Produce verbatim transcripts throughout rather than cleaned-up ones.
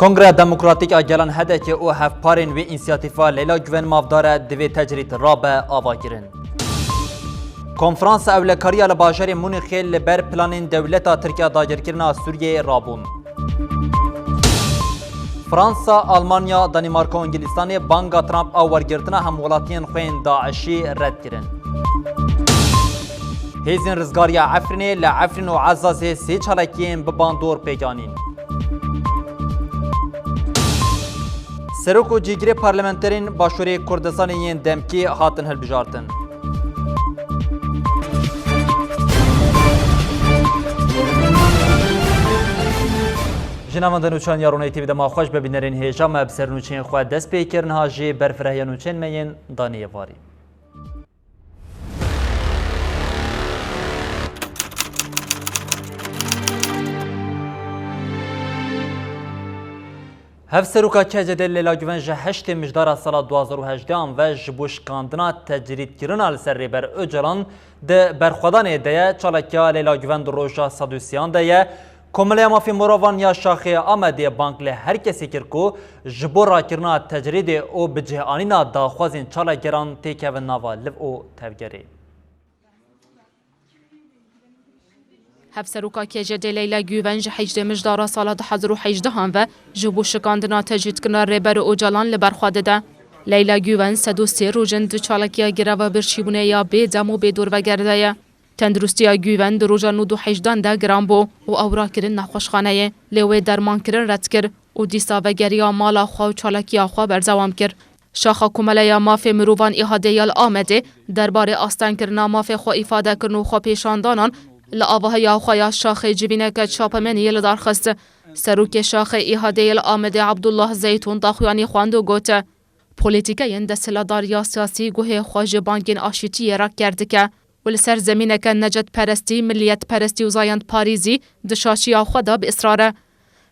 Kongreya Demokratîk a Gelan H D K û hevparên wê însiyatîfa Leyla Guven mafdar e, divê tecrîd rabe ava kirin. Konferansa ewlekariya li bajarê Munîxê li ber planên dewleta Tirkiya dagirkirina Sûriyeyê rabûn. Fransa, Almanya, Danîmarka û Îngilîstanê banga Trump a wergirtina hemwelatiyên xwe yên DAIŞî red kirin. Hêzên Rizgariya Efrînê li Efrîn û Ezazê sê çalakiyên bi bandor pêk anîn. Serok û cîgirê parlamenterên Başûrê Kurdistanê yên demkî hatin hilbijartin. Ji navenda nûçan ya Ronahî T V dema xweş be bînerên hêja me bi ser nûçeyên xwe dest pê kirin, ha jî berfirehiya nûçeyên me yên danê êvarî. Hevseroka K C D Leyla Guven ji heştê mijdara sala du hazar û hejdehan ve ji bo şikandina tecrîdkirina li ser Rêber Ocalan di berxwedanê de ye. Çalakiya Leyla Guven di roja sed û sêyan de ye. Komeleya Mafê Mirovan ya Şaxê Amedê bang li her kesê kir ku ji bo rakirina tecrîdê û bicihanîna daxwazên çalakgeran têkevin nava liv û tevgerê. Hevseroka K C D Leyla Guven ji heştê mijdara sala du hezar û hejdehan ve ji bo şikandina tecrîdkirina Rêber Ocalan li ber xwe dide. Leyla Guven sed û sê roj in di çalakiya greva birçîbûnê ya bê dem û bê dorveger de ye. Tenduristiya Guven di roja nod û hejdan de giran bû û ew rakirin nexweşxaneyê, lê wê dermankirin red kir û dîsa vegeriya mala xwe û çalakiya xwe berdewam kir. Şaxa Komeleya Mafê Mirovan Îhadê ya li Amedê derbarê astengkirina mafê xwe îfadekirin û xwepêşandanan li avahiya xwe ya şaxê civîneke çapemeniyê li dar xist. Serokê Şaxê Îhadê ya li Amedê Abdullah Zeytûn daxuyanî xwend û got, polîtîkeyên desthilatdariya siyasî guhê xwe ji bangên aşîtiyê re ker dike û li ser zemîneke necetperestî, miliyetperestî û zayendparêzî di şaşiya xwe de bi israr e.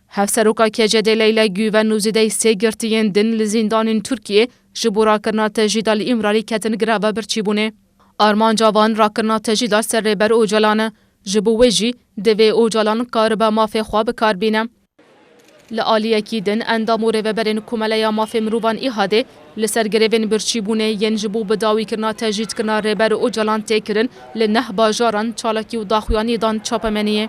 Hevseroka K C D Leyla Guven û zêdeyî sê girtiyên din li zîndanên Tirkiyê ji bo rakirina tecrîda li Îmralî ketin greva birçîbûnê. Armanca van rakirina tecrîda ser Rêber Ocalan e. Ji bo wê jî divê Ocalan karibe mafê xwe bi kar bîne. Li aliyekî din, endam û rêveberên Komeleya Mafê Mirovan Îhadê li ser grevên birçîbûnê yên ji bo bidawîkirina tecrîdkirina Rêber Ocalan tê kirin li neh bajaran çalakî û daxuyanî dan çapemeniyê.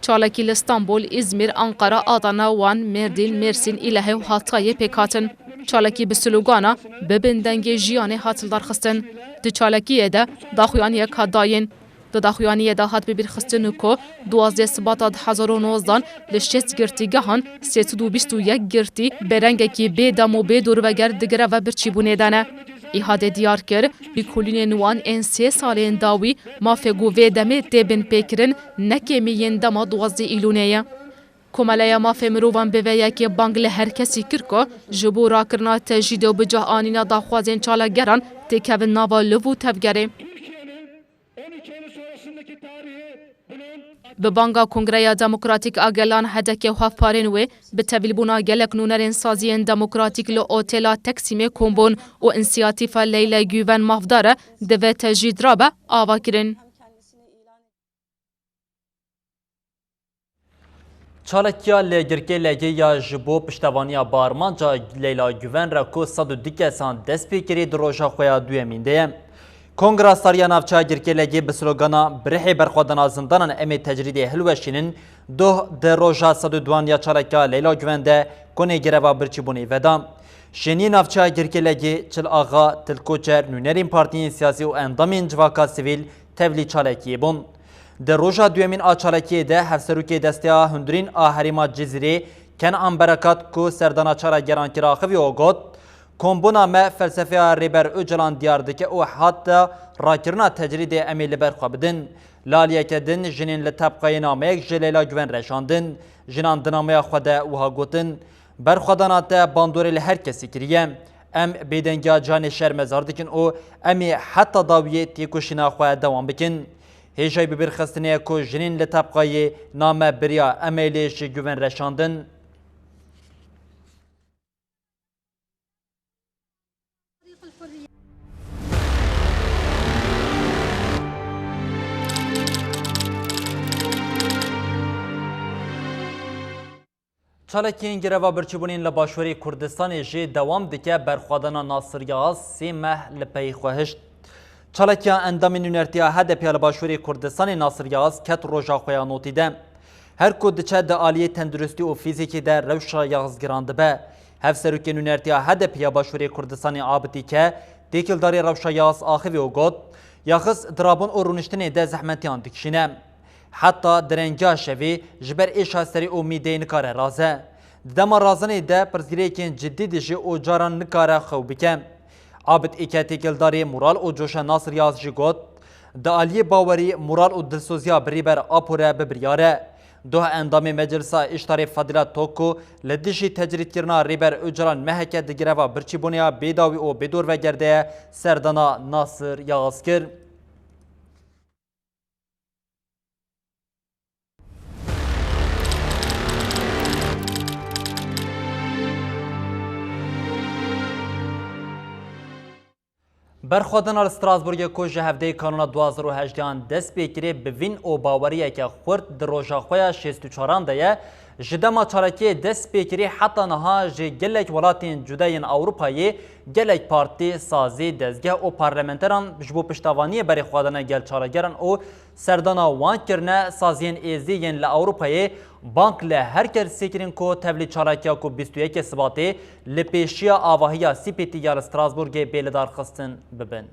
Çalakî li Stenbol, Îzmîr, Anqara, Adana, Wan, Mêrdîn, Mêrsîn, Îlehê û Hatayê pêk hatin. Çalakî bi slogana "Bibin dengê jiyanê" hat lidarxistin. Di çalakiyê de daxuyaniyek hat dayîn. Di daxuyaniyê de hat bibîrxistin ku duwazdeh Sibata du hezar û nozdan li şêst girtîgehan sê sed û bîst û yek girtî bi rengekî bê dem û bê dorveger di greva birçîbûnê de ne. Îhadê diyar kir, lêkolînên wan ên sê salên dawî mafê ku vê demê tê binpêkirin ne kêmî yên dema duwazdeh Îlûnê ye. Komeleya Mafê Mirovan bi vê yekê bang li her kesî kir ku ji bo rakirina tecrîdê û bi cih anîna daxwazên çalakgeran têkevin nava liv û tevgerê. Bi banga Kongreya Demokratîk a Gelan H D K û hevparên wê bi tevîlbûna gelek nûnerên saziyên demokratîk li Otela Teksîmê kom bûn û însiyatîfa Leyla Guven mafdar e, divê tecrîd rabe ava kirin. Çalakiya li Girkê Legê ya ji bo piştevaniya bi armanca Leyla Guven re ku sed û du kesan dest pê kirî di roja xwe ya duyemîn de ye. Kongra Star ya Navçeya Girkê Legê bi slogana "Bi rihê berxwedana zindanan em ê tecrîdê hilweşînin" doh di roja sed û duan ya çalakiya Leyla Guven de konê greva birçîbûnê veda. Şêniyê Navçeya Girkê Legê, Çil Axa, Til Koçer, nûnerên partiyên siyasî û endamên civaka sivîl tevlî çalakiyê bûn. Di roja duyemîn a çalakiyê de Hevserokê Desteya Hundirîn a Herêma Cizîrê Kenan Berekat ku serdana çalakgeran kir axivî û got, kombûna me felsefeya Rêber Ocalan diyar dike û heta rakirina tecrîdê em ê li ber xwe bidin. Li aliyeke din jinên li tebqayê nameyek ji Leyla Guven re şandin. Jinan di nameya xwe de wiha gotin, berxwedana te bandorê li her kesî kiriye. Em bêdengiya canê şermezar dikin û em ê heta dawiyê têkoşîna xwe dewam bikin. Hêjayî bibîrxistinê ye ku jinên li tebqayê name biriya em ê lê ji Guven re şandin. Çalakiyên greva birçîbûnên li Başûrê Kurdistanê jî dewam dike, berxwedana Nasir Yaz sê meh li pey xwe hişt. Çalakiya endamên nûnertiya H D P ya li Başûrê Kurdistanê Nasir Yaz ket roja xwe ya notî de. Her ku diçe di aliyê tenduristî û fîzîkî de rewşa Yaz giran dibe. Hevserokê nûnertiya H D P ya Başûrê Kurdistanê Abid Îke têkildarî rewşa Yaz axivî û got, Yaz di rabûn û rûniştinê de zehmetiyan dikişîne. Heta direngiya şevê ji ber êşa serê û mîdeyê nikare raze. Di dema razanê de pirsgirêkên cidî dijî û caran nikare xew bike. Abid Îke têkildarî moral û coşa Nasir Yaz jî got, Di aliyê bawerî, moral û dilsoziya bi Rêber Apo re bi biryar e. Doh endamê Meclisa Îştarê Fadîla Toko li dijî tecrîdkirina Rêber Ocalan meheke di greva birçîbûnê ya bêdawî û bêdorveger de ye, serdana Nasir Yaz kir. Berxwedana li Strasbourgê ku ji hevdeyê Kanûna du hazar û hejdehan dest pê kirê bi vîn û baweriyeke xurt di roja xwe ya şêst û çaran de ye, ji dema çalakiyê dest pê kirî heta niha ji gelek welatên cuda yên Ewropayê gelek partî, sazî, dezgeh û parlamenteran ji bo piştavaniyê berê xwe dane gel çalakgeran û serdana wan kirine. Saziyên êzî yên li Ewropayê bang li her kesî kirin ku tevlî çalakiya ku bîst û yekê Sibatê li pêşiya avahiya C P T ya li Strasbourgê bê lidarxistin bibin.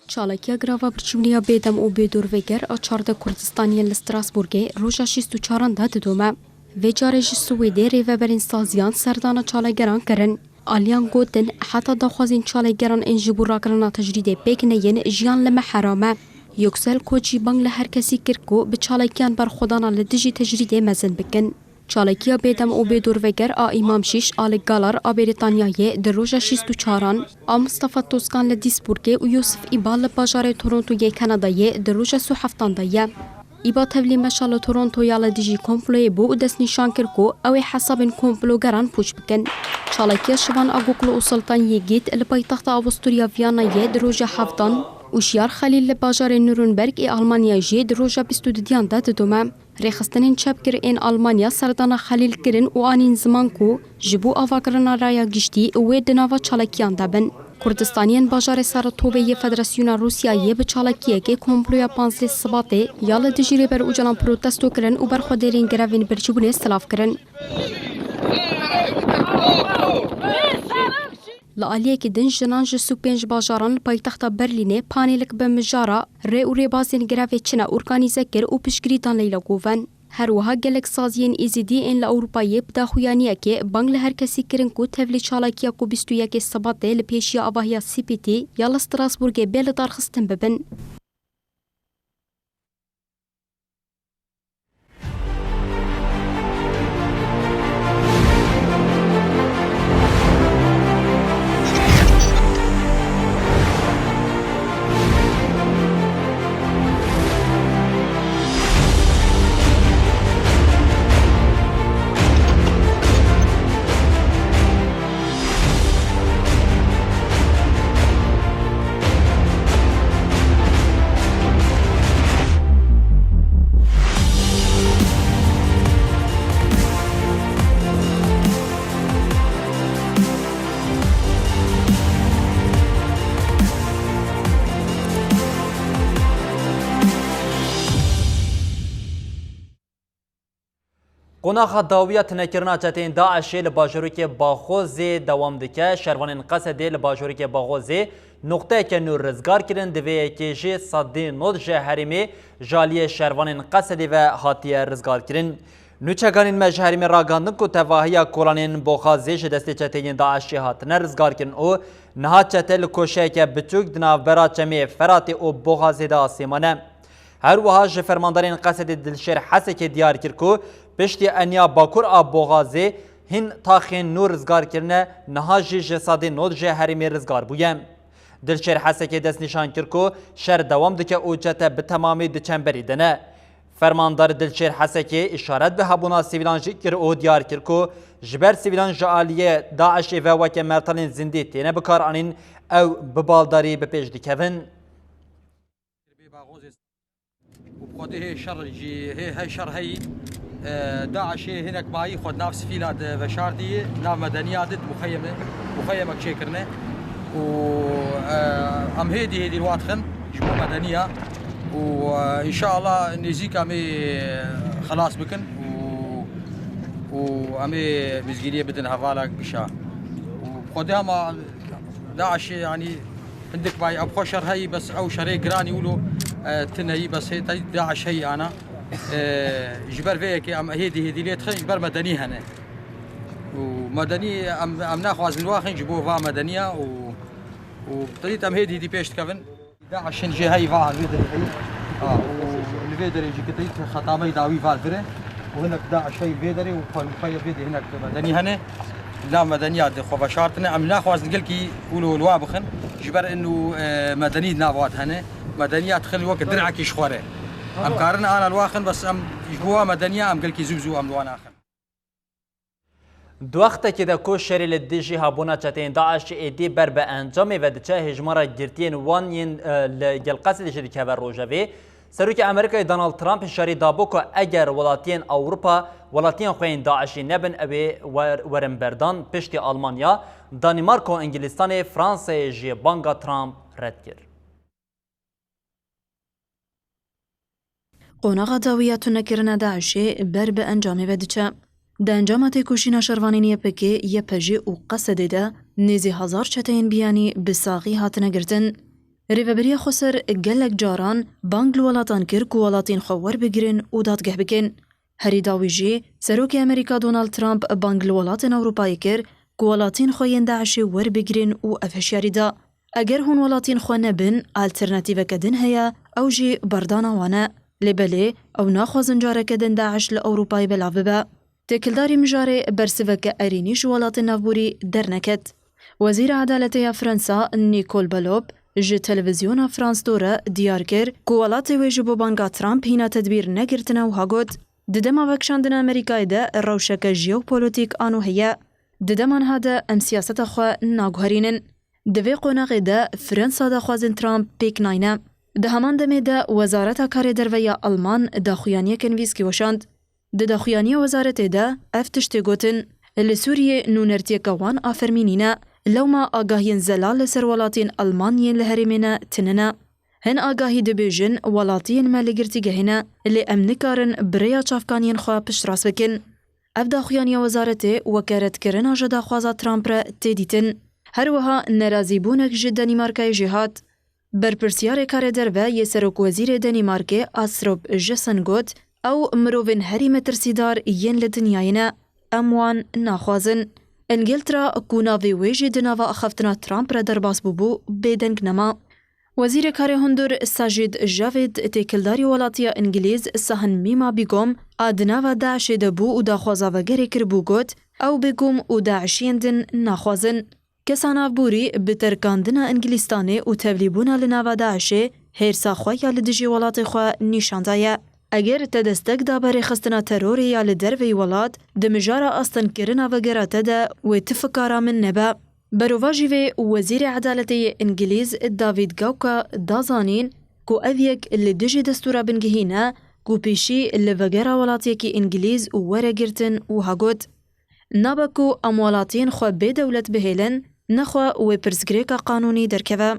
Çalakiya grava birçîbûnê ya bêdem û bêdorveger a çardeh Kurdistaniyên li Strasbourgê roja şêst û çaran de didome. Vê carê ji Swêdê rêveberên saziyan serdana çalakgeran kirin. Aliyan gotin, heta daxwazên çalakgeran ên ji bo rakirina tecrîdê pêk neyên, jiyan li me heram e. Yüksel Koçî bang li her kesî kir ku bi çalakiyan berxwedana li dijî tecrîdê mezin bikin. Çalakiya bêdem û bêdorveger a Îmam Şîş a li Galar a Brîtanyayê di roja şêst û çaran, a Mustafa Toskan li Duisburgê û Yusuf Îbal li bajarê Torontoyê Kanadayê di roja sê û heftan de ye. Îba tevlî meşa li Torontoya li dijî komployê bû û destnîşan kir ku ew ê hesabên komplogeran pûç bikin. Çalakiya Şivan Agoklu û Sultan Yegît li paytexta Avusturya Viyanayê di roja hevdan û Şiyar Xelîl li bajarê Nuremberg ê Almanyayê jî di roja bîst û dudiyan de didome. Rêxistinên çepgir ên Almanya serdana Xelîl kirin û anîn ziman ku ji bo avakirina raya giştî wê di nava çalakiyan de bin. Kurdistaniyên bajarê Saratobê yê Federasyona Rûsyayê bi çalakiyekê komploya panzdeh Sibatê ya li dijî Rêber Ocalan protesto kirin û berxwedêrên grevên birçîbûnê silav kirin. Li aliyekî din jinan ji sî û pênc bajaran li paytexta Berlînê panêlik bi mijara rê û rêbazên grevê çi ne organîze kir û piştgirî dan Leyla Guven. Her wiha gelek saziyên Êzidî ên li Ewropayê bi daxuyaniyekê bang li her kesî kirin ku tevlî çalakiya ku bîst û yekê Sibatê li pêşiya avahiya C P T ya li Strasbourgê bê lidarxistin bibin. Qonaxa dawiya tunekirina çeteyên DAIŞê li bajarokê Baxozê dewam dike. Şervanên Qesedê li bajarokê Baxozê noqteyeke nû rizgar kirin. Di vê yekê jî sedî nod ji herêmê ji aliyê şervanên Qesedê ve hatiye rizgarkirin. Nûçeganên me ji herêmê ragandin ku tevahiya kolanên Boxazê ji destê çeteyên DAIŞê hatine rizgarkirin û niha çete li koşeyeke biçûk di navbera çemê Feratê û Boxazê de asê mane. Her wiha ji fermandarên Qesedê Dilşêr Hesekê diyar kir ku piştî eniya bakur a Boxazê hin taxên nû rizgar kirine, niha jî ji sedê nod ji herêmê rizgar bûye. Dilşêr Hesekê destnîşan kir ku şer dewam dike û çete bi temamî di çemberî de ne. Fermandar Dilşêr Hesekê îşaret bi hebûna sivîlan jî kir û diyar kir ku ji ber sivîlan ji aliyê DAIŞê ve weke mertalên zindî têne bikaranîn, ew bi baldarî bi pêş dikevin. Xwedê hê şer jî, hê hey şer heyî. E, DAIŞê hinek mayî xwe di nav sivîla de veşartî, nav medeniya de di muxeyeme, muxeyemek çêkirine. Û, e, em hêdî hêdî li wa dixin ji bo medeniya. Û, e, înşallah nêzîk em ê xelas bikin û, û em ê mizgîniyê bidin hevala gişa. Û Xwedê hema DAIŞê, yanî, hindik vay ev xwe şer heyî, bes ew şerê giranî wilo, e, tune yî, bes hê tey DAIŞ heyî ana. E, ji ber vê yekê em hêdî hêdî lê dixin, ji ber medenî hene. Û medenî em, em naxwazin waxin ji bo va medeniya û, û teyît em hêdî hêdî pêş dikevin. DAIŞ hin jê heyî va li vê derê heyî. Ha, û li vê derê jî kiteyî xetameyî dawî va li vir e. Û hinek DAIŞ heyî li vê derê û xwe, xwe yê vê dê hinek medenî hene. Nav medeniya de xwe veşartine. Em naxwazin gelkî wilo li wa bixin. Ji ber inu, e, medenî di nav wa de hene. Medeniya dixin weke dir'ekî ji xwe re. Em karin ana li wa xin, bes em ji bo wa medeniya em gelkî zû bi zû em li wa naxin. Di wextekê de ku şerê li dijî hebûna çeteyên DAIŞê êdî ber bi encamê ve diçe, hêjmara girtiyên wan yên, e, li gel Qesedê jî dikeve rojevê. Serokê Amerîkayê Donald Trump hişyarî dabû ku eger welatiyên Ewropa welatiyên xwe yên DAIŞê nebin, ew ê wer-, werin berdan piştî Almanya, Danîmarka û Îngilîstanê, Fransayê jî banga Trump red kir. Qonaxa dawî ya tunekirina DAIŞê ber bi encamê ve diçe. Di encama têkoşîna şervanên Y P G, Y P J û Qesedê de nêzî hezar çeteyên biyanî bi saxî hatine girtin. Rêveberiya Xweser gelek caran bang li welatan kir ku welatên xwe werbigirin û dadgeh bikin. Herî dawî jî, Serokê Amerîka Donald Trump bang li welatên Ewropayê kir ku welatên xwe yên DAIŞê werbigirin û ev hişyarî da, eger hûn welatên xwe nebin, alternatîveke din heye, ew jî berdana wan e. Lê belê, ew naxwazin careke din DAIŞ li Ewropayê belav bibe. Têkildarî mijarê bersiveke erênî ji welatên navborî derneket. Wezîra Edaletê ya Fransa Nicole Belloc ji televîzyona France deux re diyar kir ku welatê wê ji bo banga Trump hîna tedbîr negirtine û ha got, di dema vekişandina Amerîkayê de rewşeke jeopolotîk ano heye. Di dema niha de em siyaseta xwe naguherînin. Di vê qonaxê de Fransa daxwazên Trump pêk nayne. Di heman demê de Wezareta Karê Derve ya Alman daxuyaniyeke nivîskî weşand. Di daxuyaniya wezaretê de ev tişt tê gotin, li Sûriyê nûnertiyeke wan a fermî nîne. Lewma agahiyên zelal li ser welatiyên Alman yên li herêmê ne tune ne. Hin agahî dibêjin welatiyên me li girtîgehê ne, lê em nikarin bi rêya çavkaniyên xwe piştrast bikin. Ev daxuyaniya wezaretê weke redkirina ji daxwaza Trump re tê dîtin. Her wiha nerazîbûnek ji Danîmarkayê jî hat. Berpirsiyarê karê derve yê serokwezîrê Danîmarkê Astrup Jessen got, ew mirovên herî metirsîdar yên li dinyayê ne. Em wan naxwazin. Îngiltera ku navê wê jî di nava axaftina Trump re derbas bûbû, bêdeng nema. Wezîrê Karê Hundur Sajid Javid têkildarî welatiya Îngilîz Sahin Mîma Bîgom a di nava DAIŞê de bû û daxwaza vegerê kiribû got, ew Bîgom û DAIŞiyên din naxwazin. Kesa navborî bi terkandina Îngilîstanê û tevlîbûna li nava DAIŞê hêrsa xwe ya li dijî welatê xwe nîşan daye. Eger te destek dabe rêxistina terorê ya li derveyî welat, di mijara astengkirina vegera te de wê ti fikara min nebe. Berovajî vê, Wezîrê Edaletê yê Îngilîz David Gauka da zanîn ku ev yek li dijî destûra bingehîn e ku pêşî li vegera welatiyekî Îngilîz were girtin û ha got, nabe ku em welatiyên xwe bê dewlet bihêlin, nexwe wê pirsgirêka qanûnî derkeve.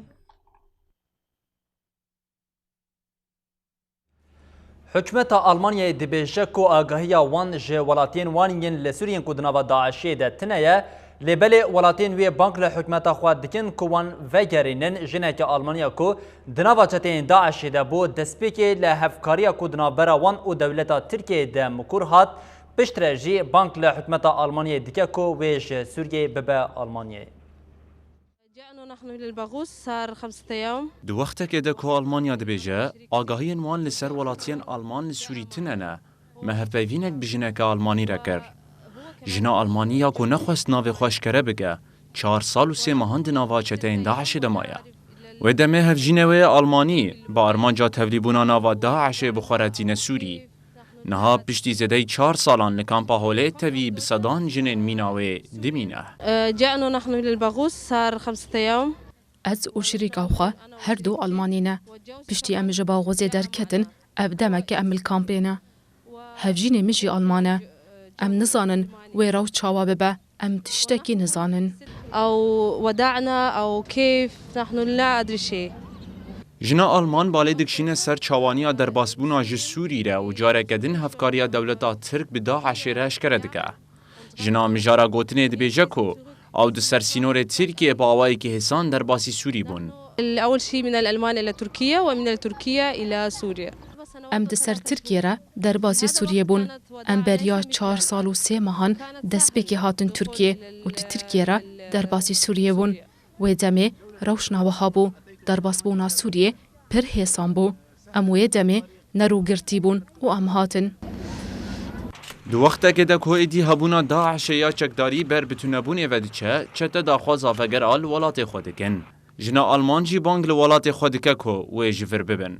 Hikûmeta Almanyayê dibêje ku agahiya wan ji welatiyên wan yên li Sûriyên ku di nava DAIŞê de tune ye, lê belê welatiyên wê bang li hikûmeta xwe dikin ku wan vegerînin. Jineke Almanya ku di nava çeteyên DAIŞê de bû, destpêkê li hevkariya ku di navbera wan û dewleta Tirkiyeyê de mikur hat, piştre jî bang li hikûmeta Almanyayê dike ku wê ji Sûriyeyê bibe Almanyayê. جاءنا نحن للباغوث صار خمسة أيام. Di wextekê de ku Almanya dibêje, agahiyên wan li ser welatiyên Alman li Sûrî tune ne, me hevpeyvînek bi jineke Almanî re kir. Jina Almanî ya ku nexwest navê xwe eşkere bike, çar sal û sê mehan di nava çeteyên DAIŞê de maye. Wê demê hevjînê wê Almanî bi armanca tevlîbûna nava DAIŞê bi xwe re tîne Sûrî. Niha piştî zêdeyî çar salan li kampa Holê tevî bi sedan jinên mîna wê dimîne. جاءنا نحن للباغوث صار خمسة أيام. Ez û şirîka xwe her du Almanî ne. Piştî em ji Baxûzê derketin, Ev demeke em li kampê ne. Hevjînê min jî Alman e. Em nizanin wê rew çawa bibe. Em tiştekî nizanin. أو ودعنا أو كيف، نحن لا أدري شيء. Jina Alman balê dikişîne ser çawaniya derbasbûna ji Sûrî re û careke din hevkariya dewleta Tirk bi DAIŞê re eşkere dike. Jina mijara gotinê dibêje ku ew di ser sînorê Tirkiyê bi awayekî hêsan derbasî Sûrî bûn. أول شيء من ألمانيا إلى تركيا، ومن تركيا إلى سوريا. Em di ser Tirkiyê re derbasî Sûriyê bûn. Em beriya çar sal û sê mehan destpêkê hatin Tirkiyê û di Tirkiyê re derbasî Sûriyê bûn. Wê demê rewşna wiha bû, derbasbûna Sûriyê pir hêsan bû. Em wê demê ne rûgirtî bûn û em hatin. Di wextekê de ku êdî hebûna DAIŞê ya çekdarî ber bi tunebûnê ve diçe, çete daxwaza veger a li welatê xwe dikin. Jina Alman jî bang li welatê xwe dike ku wê ji vir bibin.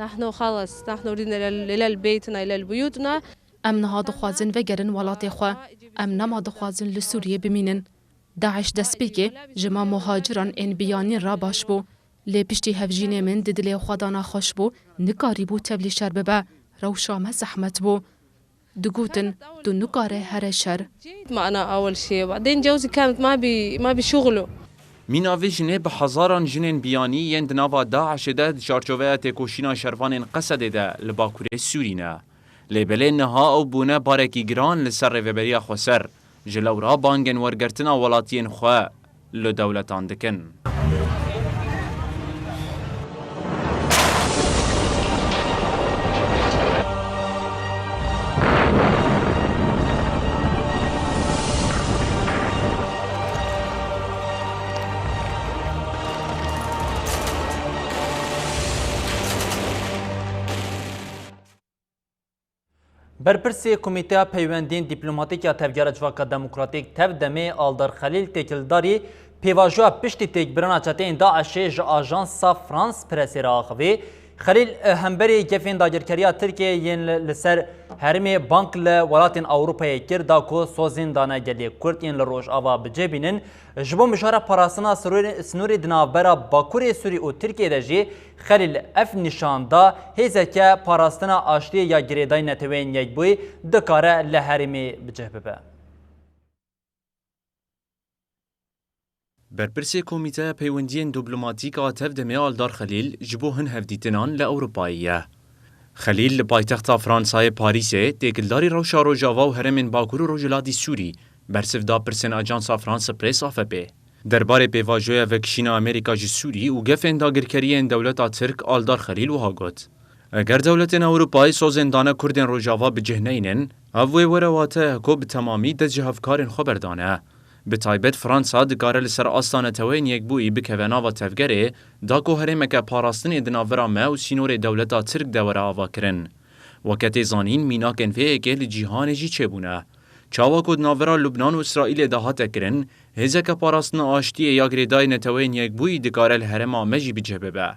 نحن خلص، نحن أريدنا إلى إلى بيتنا، إلى بيوتنا. Em niha dixwazin vegerin welatê xwe. Em nema dixwazin li Sûriyê bimînin. DAIŞ destpêkê ji me muhaciran ên biyanîn re baş bû. Lê piştî hevjînê min di dilê xwe de nexweş bû, nikarîbû tevlî şer bibe. Rewşa me zehmet bû. Digotin, tu nikare here şer. جيت معنا أول شيء، بعدين جوزي كانت ما بي ما بشغله. Mîna vê jinê bi hezaran jinên biyanî yên di nava DAIŞê de di çarçoveya têkoşîna şervanên Qesedê de li Bakurê Sûrî ne. Lê belê niha ew bûne barekî giran li ser Rêveberiya Xweser. Ji lewra bangên wergirtina welatiyên xwe li dewletan dikin. Berpirsê Komîteya Peywendiyên Dîplomatîk ya Tevgera Civaka Demokratîk, TEV-DEMê, Aldar Xelîl, têkildarî pêvajoya piştî têkbirina çeteyên DAIŞê ji Ajansa France Pressê re axivî. Xelîl, e, hemberî gefên dagirkeriya Tirkiyeyê yên li, li ser herêmê bang li welatên Ewropayê kir, da ku sozên dane gelê Kurd yên li Rojava bi cih bînin. Ji bo mijara parastina sirorê-, sînorê di navbera Bakurê Sûrî û Tirkiyê de jî Xelîl ev nîşan da, hêzeke parastina aştiyê ya girêdayî Neteweyên Yekbûyî dikare li herêmê bi cih bibe. Berpirsê Komîteya Peywendiyên Dîplomatîk a TEV-DEMê Aldar Xelîl ji bo hin hevdîtinan li Ewropayê ye. Xelîl li paytexta Fransayê Parîsê têkildarî rewşa Rojava û herêmên Bakur û Rojhilatî Sûrî bersiv da pirsên Ajansa France Presse, A F P. Derbarê pêvajoya vekişîna Amerîka ji Sûrî û gefên dagirkeriyên dewleta Tirk, Aldar Xelîl wiha got, Eger dewletên Ewropayê sozên dane Kurdên Rojava bi cih neynin, ev wê were wateya ku bi temamî dest ji hevkarên xwe berdane. Bi taybet Fransa dikare li ser asta Neteweyên Yekbûyî bikeve nava tevgerê, da ku herêmeke parastinê di navbera me û sînorê dewleta Tirk de were avakirin. Weke tê zanîn, mînakên vê yekê li cîhanê jî çêbûne. Çawa ku di navbera Lubnan û Îsraîlê de hate kirin, hêzeke parastina aştiyê ya girêdayî Neteweyên Yekbûyî dikare li herêma me jî bi cih bibe.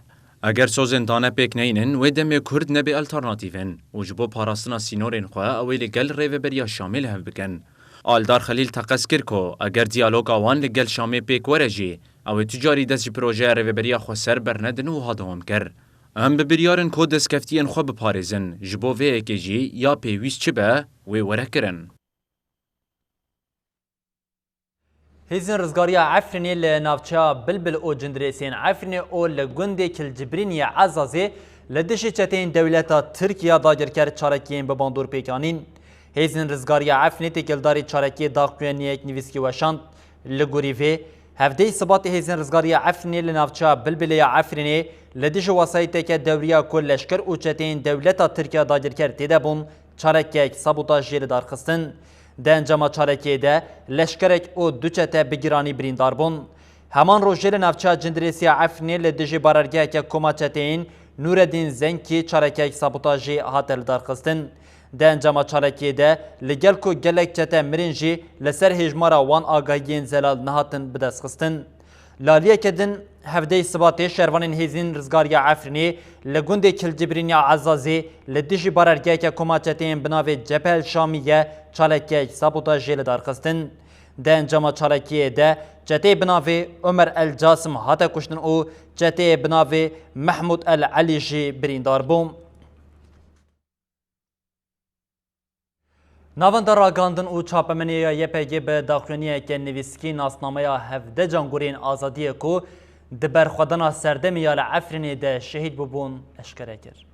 Eger sozên dane pêk neynin, wê demê Kurd nebê alternatîv in û ji bo parastina sînorên xwe ew ê li gel Rêveberiya Şamê li hev bikin. Aldar Xelîl teqez kir ku eger diyaloga wan li gel Şamê pêk were jî, ew ê tu carî dest ji projeya Rêveberiya Xweser bernedin û wiha dewam kir, Em bi biryar in ku destkeftiyên xwe biparêzin, ji bo vê yekê jî ya pêwîst çi be, wê were kirin. Hêzên Rizgariya Efrînê li navçeya Bilbil û Cindirêsên Efrînê û li gundê Kilcibrîn yê Ezazê li dijî çeteyên dewleta Tirk ya dagirker çalakiyên bi bandor pêk anîn. Hêzên Rizgariya Efrînê têkildarî çalakiyê daxuyaniyek nivîskî weşand. Li gorî vê, hevdehê Sibatê Hêzên Rizgariya Efrînê li navçeya Bilbilê ya Efrînê li dijî wesayîteke dewriya ku leşker û çeteyên dewleta Tirk ya dagirker tê de bûn, çalakiyek sabotajê li dar xistin. Di encama çalakiyê de leşkerek û du çete bi giranî birîndar bûn. Heman rojê li navçeya Cindirêsiya Efrînê li dijî barergeheke koma çeteyên Nûredîn Zenkî çalakiyek sabotajê hate lidarxistin. Di encama çalakiyê de li gel ku gelek çete mirin jî li ser hêjmara wan agahiyên zelal nehatin bidestxistin. Li aliyeke din, hevdehê Sibatê şervanên Hêzên Rizgariya Efrînê li gundê Kilcibrîn ya Ezazê li dijî barergeheke koma çeteyên bi navê Cebhel Şamiye çalakiyek sabotajê li dar xistin. Di encama çalakiyê de çeteyê bi navê Omer El Casim hate kuştin û çeteyê bi navê Mehmûd El Elî jî birîndar bû. Navenda Ragandin û Çapemeniya Y P G bi daxuyaniyeke nivîskî nasnameya hevdeh cangorên azadiyê ku di berxwedana serdemê ya li Efrînê de şehîd bûbûn eşkere kir.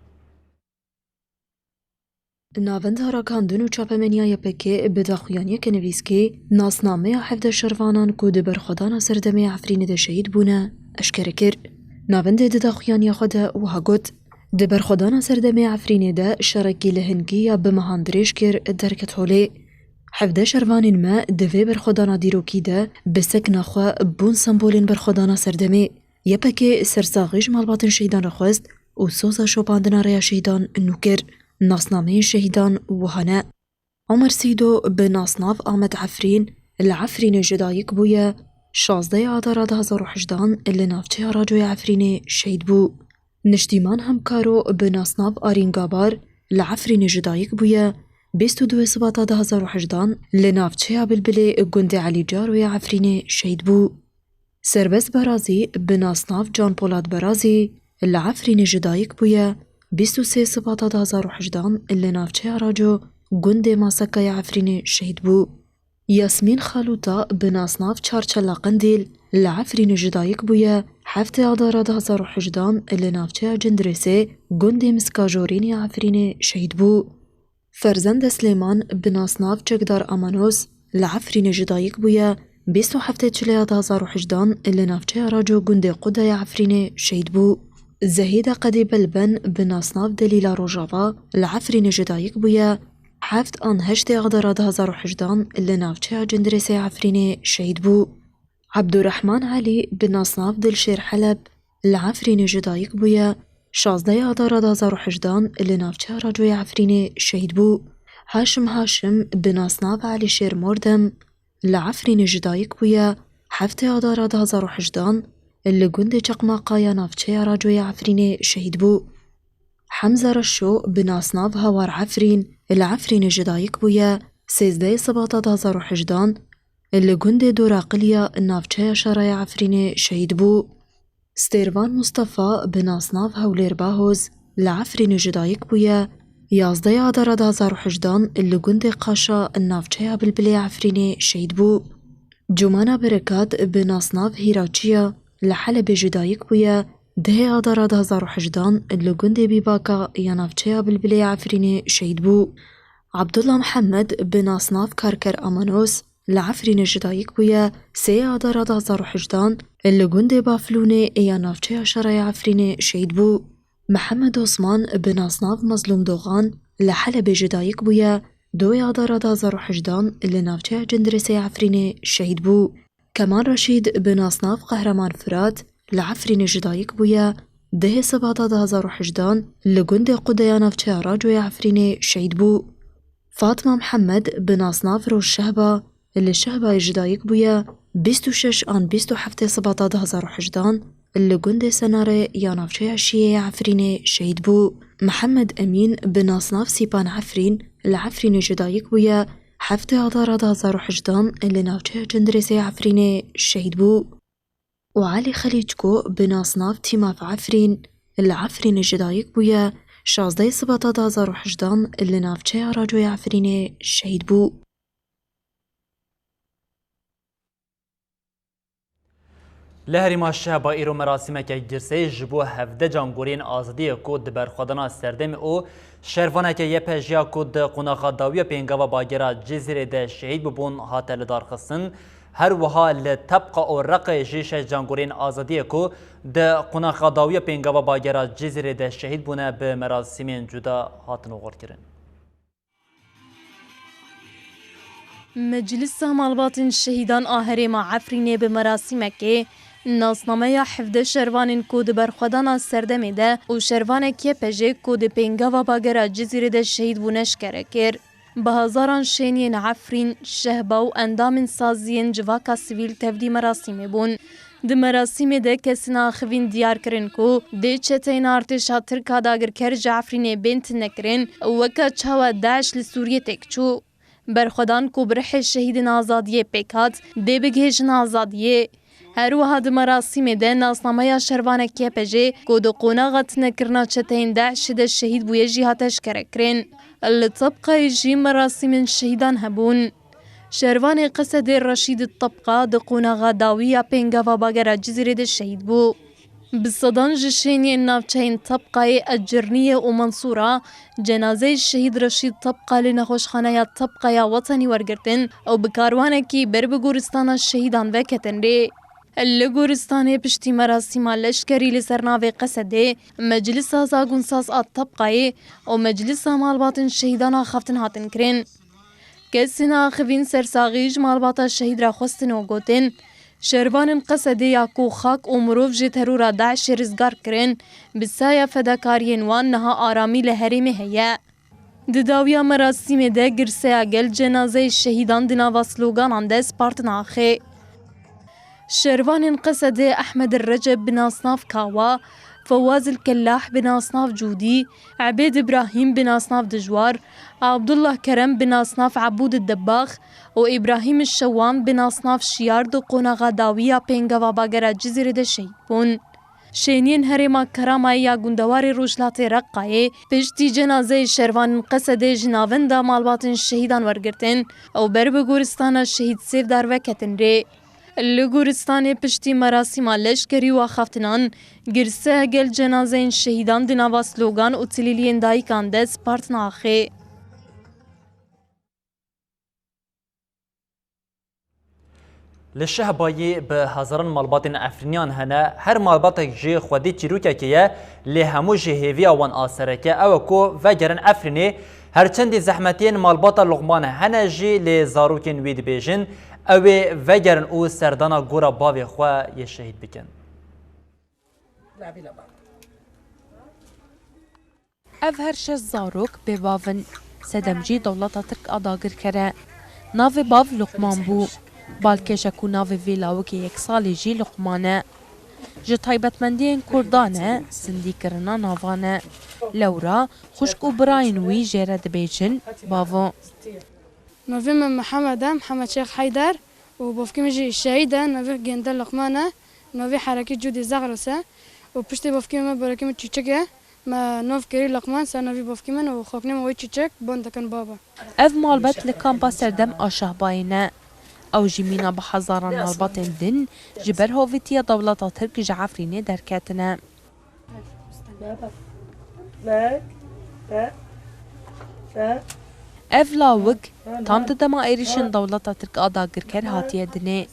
Navenda Ragandin û Çapemeniya Y P G bi daxuyaniyeke nivîskî nasnameya hevdeh şervanan ku di berxwedana serdemê ya Efrînê de şehîd bûne eşkere kir. Navendê di daxuyaniya xwe de wiha got, Di berxwedana serdemê Efrînê de şerekî li hingî ya bi mehan dirêj kir derket holê. Hevdeh şervanên me di vê berxwedana dîrokî de bi sekna xwe bûn sembolên berxwedana serdemê. Y P G sersaxî ji malbatên şehîdan re xwest û soza şopandina rêya şehîdan nû kir. Nasnameyên şehîdan wiha ne. Omer Sîdo bi nasnav Amed Efrîn li Efrînê ji dayik bûye, şazdeh Adara du hezar û hejdehan li navçeya Racoya Efrînê şehîd bû. Niştîman Hemkaro bi nasnav Arîn Gabar li Efrînê ji dayik bûye, bîst û du Sibata du hezar û hejdehan li navçeya Bilbilê gundê Elî Caro ya Efrînê şehîd bû. Serbest Berazî bi nasnav Can Polat Berazî li Efrînê ji dayik bûye, bîst û sê Sibata du hezar û hejdehan li navçeya Raco gundê Maseka ya Efrînê şehîd bû. Yasmîn Xalûta bi nasnav Çarçela Qendîl li Efrînê ji dayik bûye, heftê Adara du hezar û hejdehan li navçeya Cindirêsê gundê Miska Jorîn ya Efrînê şehîd bû. Ferzende Silêman bi nasnav Çekdar Amanos li Efrînê ji dayik bûye, bîst û heftê Çileya du hezar û hejdehan li navçeya Raco gundê Quda ya Efrînê şehîd bû. Zehîda Qedî Belben bi nasnav Delîla Rojava li Efrînê ji dayik bûye, heft an heştê Adara du hezar û hejdehan li navçeya Cindirêsê Efrînê şehîd bû. Ebdurrehman Elî bi nasnav Dilşêr Heleb li Efrînê ji dayik bûye, şazdeh Adara du hezar û hejdehan li navçeya Racoya Efrînê şehîd bû. Haşim Haşim bi nasnav Elîşêr Mordem li Efrînê ji dayik bûye, heftê Adara du hezar û hejdehan li gundê Çeqmaqa ya navçeya Racoya Efrînê şehîd bû. Hemza Reşo bi nasnav Hawar Efrîn li Efrînê ji dayik bûye, sêzdeh Sibata du hezar û hejdehan li gundê Dora Qilya navçeya Şeraya Efrînê şehîd bû. Stêrvan Mustafa bi nasnav Hewlêr Bahoz li Efrînê ji dayik bûye, yazdeh Adara du hezar û hejdehan li gundê Qaşa navçeya Bilbilê Efrînê şehîd bû. Cumana Berekat bi nasnav Hîraçiya li Helebê ji dayik bûye, dehê Adara du hezar û hejdehan li gundê Bîbaka ya navçeya Bilbilê ya Efrînê şehîd bû. Abdullah Mihemed bi nasnav Karker Amanos li Efrînê ji dayik bûye, sê Adara du hezar û hejdehan li gundê Baflûnê ya navçeya Şeraya Efrînê şehîd bû. Mihemed Osman bi nasnav Mazlûm Doxan li Helebê ji dayik bûye, doya Adara du hezar û hejdehan li navçeya Cindirêsê Efrînê şehîd bû. Kemal Reşîd bi nasnav Qehreman Firat li Efrînê ji dayik bûye, dehê Sibata du hezar û hejdehan li gundê Qudeya navçeya Racoya Efrînê şehîd bû. Fatma Mihemed bi nasnav Roj Şehba li Şehbayê ji dayik bûye, bîst û şeş an bîst û heftê Sibata du hezar û hejdehan li gundê Senarê ya navçeya Şiyê ya Efrînê şehîd bû. Mihemed Emîn bi nasnav Sîpan Efrîn li Efrînê ji dayik bûye, heftê Adara du hezar û hejdehan li navçeya Cindirêsê ya Efrînê şehîd bû. Û Elî Xelîçko bi nasnav Tîmaf Efrîn li Efrînê ji dayik bûye, şazdeh Sibata du hezar û hejdehan li navçeya Racoya Efrînê şehîd bû. Li herêma Şehba îro merasîmeke girseyî ji bo hevdeh cangoriyên azadiyê ku di berxwedana serdemê û şervaneke Y P G ya ku di qonaxa dawî ya pêngava bagera Cizîrê de şehîd bûbûn hate lidarxistin. Her wiha li Tebqa û Reqê jî şeş cangoriyên azadiyê ku di qonaxa dawî ya pêngava bagera Cizîrê de şehîd bûne bi merasîmên cuda hatin oxirkirin. Meclisa Malbatên Şehîdan a Herêma Efrînê bi merasîmekê nasnameya hevdeh şervanên ku di berxwedana serdemê de û şervanek Y P G ku di pêngava bagera Cizîrê de şehîd bûne eşkere kir. Bi hezaran şêniyên Efrîn, Şehba û endamên saziyên civaka sivîl tevlî merasîmê bûn. Di merasîmê de kesên axivîn diyar kirin ku dê çeteyên artêşa Tirk a dagirker ji Efrînê bên tunekirin, weke çawa DAIŞ li Sûriyê têk çû. Berxwedan ku bi rihê şehîdên azadiyê pêk hat, dê bigihêjin azadiyê. Her wiha di merasîmê de nasnameya şervanek Y P G ku di qonaxa tunekirina çeteyên DAIŞê de şehîd bûye jî hat eşkerekirin. Li Tebqayê jî merasîmên şehîdan hebûn. Şervanê Qesedê Reşîd Tebqa di qonaxa dawî ya pêngava bagera Cizîrê de şehîd bû. Bi sedan ji şêniyên navçeyên Tebqayê, Ecirniyê û Mensûra cenazeyê şehîd Reşîd Tebqa li nexweşxaneya Tebqa ya Wetenî wergirtin û bi karwanekî ber bi goristana şehîdan ve ketin rê. Li goristanê piştî merasîma leşkerî li ser navê Qesedê, Meclisa Zagûnsaz a Tebqayê û Meclisa Malbatên Şehîdan axaftin hatin kirin. Kesên axivîn sersaxî ji malbata şehîd re xwestin û gotin, şervanên Qesedê ya ku xak û mirov ji terora DAIŞê rizgar kirin, bi saya fedakariyên wan niha aramî li herêmê heye. Di dawiya merasîmê de girseya gel cenazeyê şehîdan di nava sloganan de spartin axê. Şervanên Qesedê Ehmed Receb bi nasnav Kawa, Fewaz el Kellah bi nasnav Cûdî, Ebêd Îbrahîm bi nasnav Dijwar, Abdullah Kerem bi nasnav Ebûd Debbax û Îbrahîm Şewan bi nasnav Şiyar di qonaxa dawî ya pêngava bagera Cizîrê de şehîd bûn. Şêniyên herêma Keramayê ya gundewarê rojhilatê Reqqayê piştî cenazeyê şervanên Qesedê ji navenda malbatên şehîdan wergirtin û ber bi goristana şehîd Sêvdar ve ketin rê. Li goristanê piştî merasîma leşkerî û axaftinan, girse gel cenazeyên şehîdan di nava slogan û tilîliyên dayikan de spartin axê. Li Şehbayê bi hezaran malbatên Efrîniyan hene, her malbatek jî xwedî çîrokekê ye, lê hemû jî hêviya wan a sereke ew e ku vegerin Efrînê. Her çendî zehmetiyên malbata Luqman hene jî, lê zarokên wî dibêjin, ew ê vegerin û serdana gora bavê xwe yê şehîd bikin. Ev her şeş zarok bêbav in. Sedem jî dewleta Tirk a dagirker e. Navê bav Luqman bû. Balkêş e ku navê vê lawikê yek salî jî Luqman e. Ji taybetmendiyên Kurdan e, zindîkirina navan e. Lewra xwişk û birayên wî jê re dibêjin bavo. Navê min Mihemed e, Mihemed Şêx Heyder û bavkê min jî şehîd e, navê gênde Luqman e, navê herekî Cûdî Zexros e û piştî bavkê min, barekê min Çîçik e. Me nav kirî Luqman ser navî bavkê min û xaknê min wê Çîçik, ban dikin baba. Ev malbat li kampa serdem a Şehbayê ne. Ew jî mîna bi hezaran malbatên din ji ber hovîtiya dewleta Tirk ji Efrînê derketine. Ev lawik tam di dema êrîşên dewleta Tirk a dagirker hatiye dinê.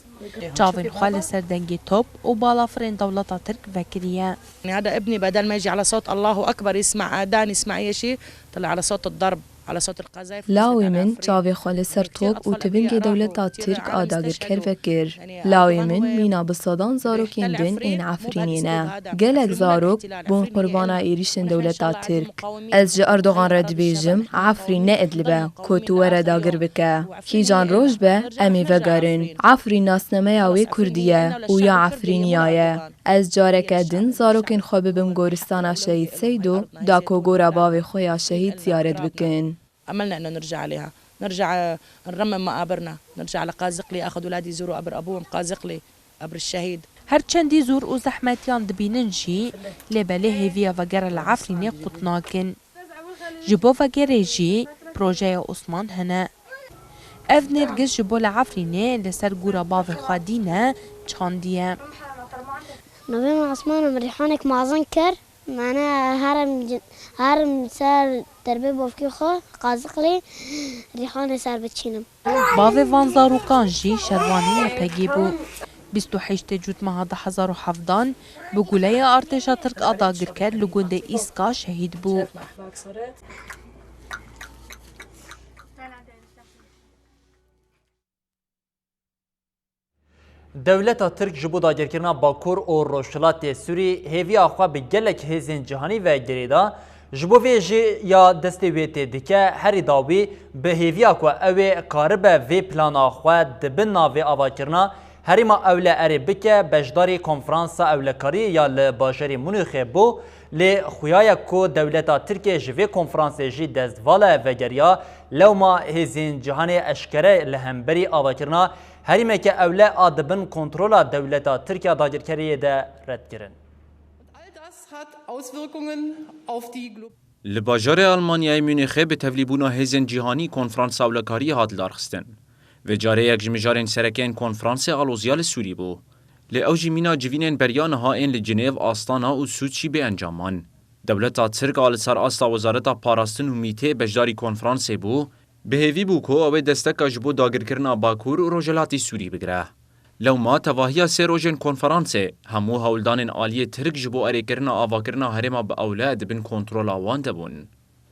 Çavên xwe li ser dengê top û balafirên dewleta Tirk vekiriye. يعني هذا ابني بدل ما يجي على صوت الله أكبر يسمع أذان، يسمع أي شيء، طلع على صوت الضرب، على صوت القذائف. Lawê min çavê xwe li ser top û tivingê dewleta Tirk a dagirker vekir. Lawê min mîna bi sedan zarokên din ên Efrînê ne. Gelek zarok bûn qurbana êrîşên dewleta Tirk. Ez ji Erdogan re dibêjim, Efrîn ne Idlib e, ku tu were dagir bike. Kîjan roj be, em ê vegerin. Efrîn nasnameya wê Kurdî ye û ya Efrîniya ye. Ez careke din zarokên xwe bibim goristana Şehîd Seydo, da ku gora bavê xwe ya şehîd ziyaret bikin. أملنا إنه نرجع عليها، نرجع، آه، نرمم مقابرنا، نرجع على قازقلي، آخذ أولادي يزوروا قبر أبوهم قازقلي، قبر الشهيد. Her çendî zor û zehmetiyan dibînin jî, lê belê hêviya vegera li Efrînê qut nakin. Ji bo vegerê jî projeya Osman hene. Ev nêrgiz ji bo li Efrînê li ser gora bavê xwe dîne çandiye. Navê min Osman, min rîhanek mazin kir. Mane herim, herim ser derbê bavkê xwe, Qaziqlê, rîhanê ser biçînim. Bavê van zarokan jî şervanê YPG'ê bû. Bîst û heştê Cûtmeha du hezar û hevdan bi guleya artêşa Tirk a dagirker li gundê Îska şehîd bû. Dewleta Tirk ji bo dagirkirina Bakur û Rojhilatê Sûrî hêviya xwe bi gelek hêzên cîhanî ve girêda. Ji bo vê jî ya destê wê tê dike, herî dawî bi hêviya ku ew ê karibe vê plana xwe di bin navê avakirina Herêma Ewle Erê bike beşdarî konferansa ewlekariyê ya li bajarê Munîxê bû, lê xuya ye ku dewleta Tirkiyê ji vê konferansê jî dest vala vegeriya, lewma hêzên cîhanê eşkere li hemberî avakirina herêmeke ewle a di bin kontrola dewleta Tirk ya dagirkeriyê de red kirin. All das hat Auswirkungen auf die glo- Li bajarê Almanyayê Munîxê bi tevlîbûna hêzên cîhanî konferansa ewlekariyê hat lidarxistin. Vê carê yek ji mijarên sereke yên konferansê aloziya li Sûrî bû. Lê ew jî mîna civînên beriya niha ên li Cinêv, Astana û Sûçî bê encam man. Dewleta Tirk a li ser asta Wezareta Parastin û MÎT'ê beşdarî konferansê bû, bi hêvî bû ku ew ê desteka ji bo dagirkirina Bakur û Rojhilatî Sûrî bigire. Lewma tevahiya sê rojên konferansê, hemû hewldanên aliyê Tirk ji bo erêkirina avakirina herêma bi ewle di bin kontrola wan de bûn.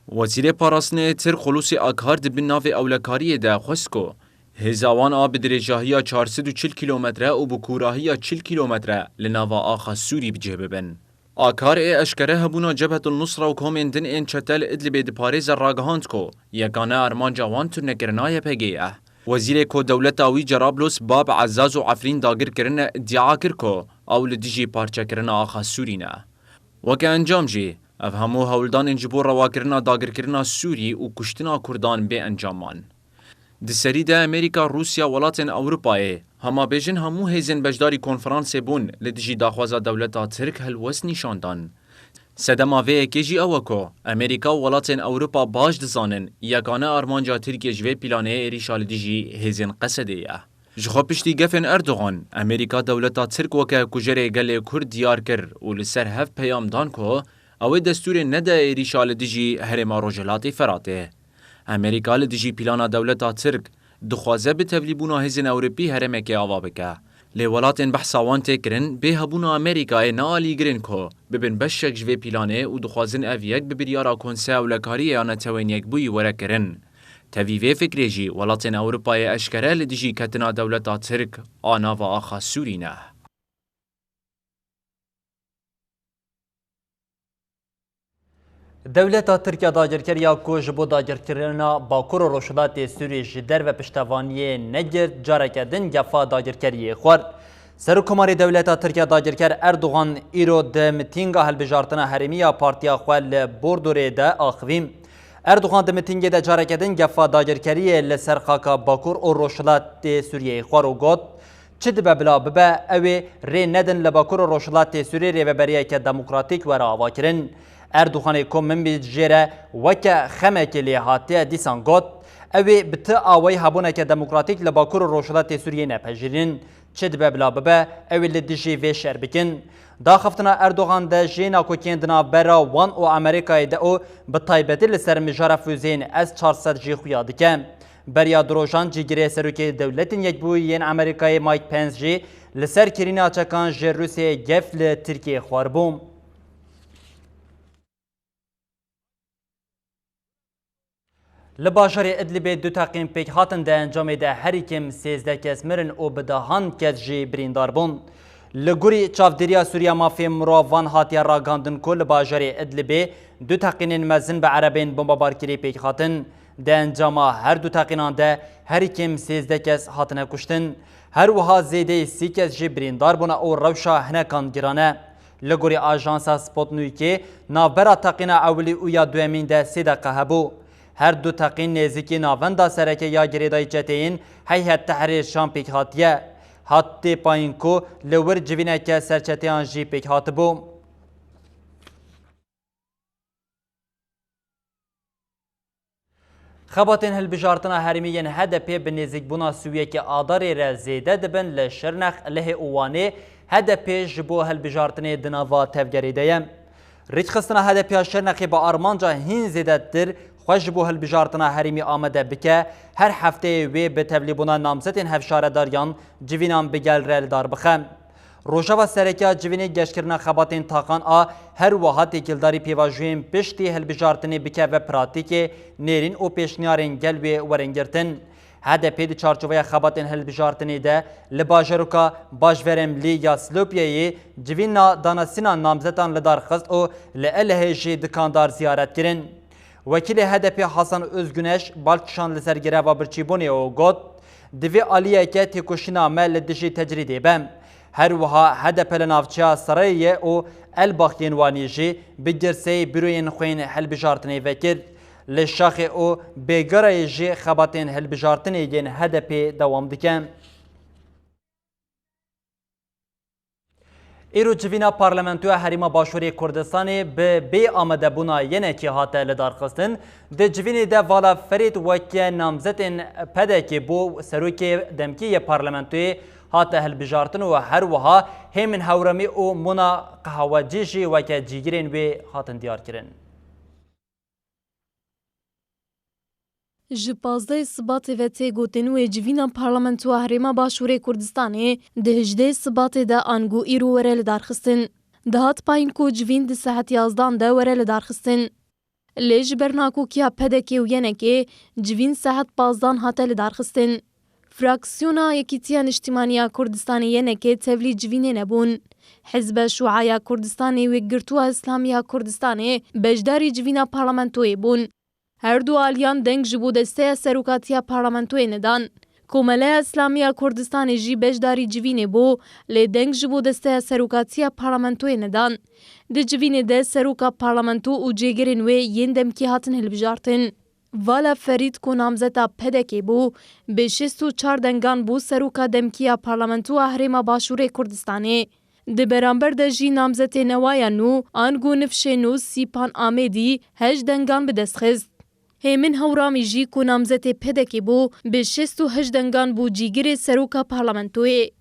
Wezîrê Parastinê Tirk Xulûsî Akar di bin navê ewlekariyê de xwest ku hêza wan a bi dirêjahiya çar sed û çil kîlometre û bi kûrahiya çil kîlometre li nava axa Sûrî bi cih bibin. Akar ê eşkere hebûna Cebhetul Nusra û komên din ên çete li Idlibê diparêze ragihand ku yekane armanca wan tunekirina Y P G ye. Wezîrê ku dewleta wî Cerablus, Bab, Ezaz û Efrîn dagir kirine, îdia kir ku ew li dijî parçekirina axa Sûrî ne. Weke encam jî, ev hemû hewldanên ji bo rewakirina dagirkirina Sûrî û kuştina Kurdan bê encam man. Di serî de Amerîka, Rûsya, welatên Ewropayê, hema bêjin hemû hêzên beşdarî konferansê bûn, li dijî daxwaza dewleta Tirk helwest nîşan dan. Sedema vê yekê jî ew e ku Amerîka û welatên Ewropa baş dizanin yekane armanca Tirkiyê ji vê planê êrîşa li dijî hêzên Qesedê ye. Ji xwe piştî gefên Erdogan, Amerîka dewleta Tirk weke kujerê gelê Kurd diyar kir û li ser hev peyam dan ku ew ê destûrê nede êrîşa li dijî herêma Rojhilatê Feratê. Amerîka li dijî plana dewleta Tirk dixwaze bi tevlîbûna hêzên Ewropî herêmekê ava bike. Lê welatên behsa wan tê kirin, bê hebûna Amerîkayê ne alîgir in ku bibin beşek ji vê planê û dixwazin ev yek bi biryara Konseya Ewlekariyê ya Netewên Yekbûyî were kirin. Tevî vê fikrê jî welatên Ewropayê eşkere li dijî ketina dewleta Tirk a nava axa Sûrî ne. Dewleta Tirk ya dagirker ya ku ji bo dagirkirina Bakur û Rojhilatê Sûriyê ji derve piştevaniyê negirt, careke din gefa dagirkeriyê xwar. Serokkomarê dewleta Tirk ya dagirker Erdogan îro di mitînga hilbijartina herêmî ya partiya xwe li Bordorê de axivî. Erdogan di mitîngê de careke din gefa dagirkeriyê li ser xaka Bakur û Rojhilatê Sûriyeyê xwar û got, Çi dibe bila bibe, ew ê rê nedin li Bakur û Rojhilatê Sûriyê rêveberiyeke demokratîk were avakirin. Erdoganê ku min bi jê re weke xemekê lê hatiye dîsan got, Ew ê bi ti awayî hebûneke demokratîk li Bakur û Rojhilatê Sûriyê nepejirînin. Çi dibe bila bibe, ew ê li dijî vê şer bikin. Daxiftina Erdogan de jê nakokiyên di navbera wan û Amerîkayê de û bi taybetî li ser mijara fuzeyên S çar sed jî xuya dike. Beriya di rojan cîgirê Serokê Dewletên Yekbûyî yên Amerîkayê Mike Pence jî li ser kirîna çekan ji Rûsyayê gef li Tirkiyeyê xwaribû. Li bajarê Idlibê du teqîn pêk hatin, di encamê de herî kêm sêzdeh kes mirin û bi dehan kes jî birîndar bûn. Li gorî Çavdêriya Sûriya Mafê Mirovan hatiye ragihandin ku li bajarê Idlibê du teqînên mezin bi erebeyên bombebarkirî pêk hatin. Di encama her du teqînan de herî kêm sêzdeh kes hatine kuştin. Her wiha zêdeyî sî kes jî birîndar bûne û rewşa hinekan giran e. Li gorî ajansa Sputnikê, navbera teqîna ewilî û ya duyemîn de sê deqe hebû. Her du teqîn nêzîkî navenda sereke ya girêdayî çeteyên Heyhet Tehrîr Şam pêk hatiye. Hat tê payîn ku li wir civîneke serçeteyan jî pêk hatibû. Xebatên hilbijartina herêmî yên H D P bi nêzîkbûna sî û yekê Adarê re zêde dibin. Li Şirnex, Lihê û Wanê H D P ji bo hilbijartinê di nava tevgerê de ye. Rêkxistina H D P ya Şirnexê bi armanca hîn zêdetir xwe ji bo hilbijartina herêmî amade bike, her hefteyê wê bi tevlîbûna namzetên hevşaredariyan civînan bi gel re li dar bixe. Rojava sereke ya civînê geşkirina xebatên taxan a, her wiha têkildarî pêvajoyên piştî hilbijartinê bikeve pratîkê, nêrîn û pêşniyarên gel wê werin girtin. H D P di çarçoveya xebatên hilbijartinê de li bajaroka Başveremlî ya Silopiyeyê civîna danasîna namzetan li dar xist û li Elihê jî dikandar ziyaret kirin. Wekîlê H D P Hasan Özgüneş bal kişand li ser greva birçîbûnê û got, Divê aliyeke têkoşîna me li dijî tecrîdê be. Her wiha H D P li navçeya Serayê û Elbax yên Wanê jî bi girseyê bîroyên xwe yên hilbijartinê vekir. Li Şaxê û Bêgarayê jî xebatên hilbijartinê yên H D P dewam dike. Îro civîna Parlamentoya Herêma Başûrê Kurdistanê bi bê amadebûna yenekê hate lidarxistin. Di civînê de Vala Ferîd weke namzetên P D K'ê bo serokê demkî yê parlamentoyê hate hilbijartin û her wiha Hêmin Hewremî û Mona Qehwecî jî weke cîgirên wê hatin diyarkirin. Ji pazdehê Sibatê ve tê gotin wê civîna Parlamentoya Herêma Başûrê Kurdistanê di hejdehê Sibatê de ango îro were lidarxistin. Dihat payîn ku civîn di saet yazdan de were lidarxistin. Lê ji ber nakokiya P D K û yenekê civîn saet pazdan hate lidarxistin. Fraksiyona Yekîtiya Niştimanî ya Kurdistanê yenekê tevlî civînê nebûn. Hizbe Şûa ya Kurdistanê û Yekgirtûa Îslamî ya Kurdistanê beşdarî civîna parlamentoyê bûn. Her du aliyan deng ji bo desteya serokatiya parlamentoyê nedan. Komeleya Îslamî ya Kurdistanê jî beşdarî civînê bû, lê deng ji bo desteya serokatiya parlamentoyê nedan. Di civînê de seroka parlamento û cêgirên wê yên demkî hatin hilbijartin. Vala Ferîd ku namzeta P D K'ê bû, bi şêst û çar dengan bû seroka demkî ya Parlamentoya Herêma Başûrê Kurdistanê. Di beramber de jî namzetê newa ya nû, ango nifşê nû Sîpan Amêdî heşt dengan bi dest xist. Hêmin Hewramî jî ku namzetê P D K'ê bû, bi şêst û heşt dengan bû cîgirê seroka parlamentoyê.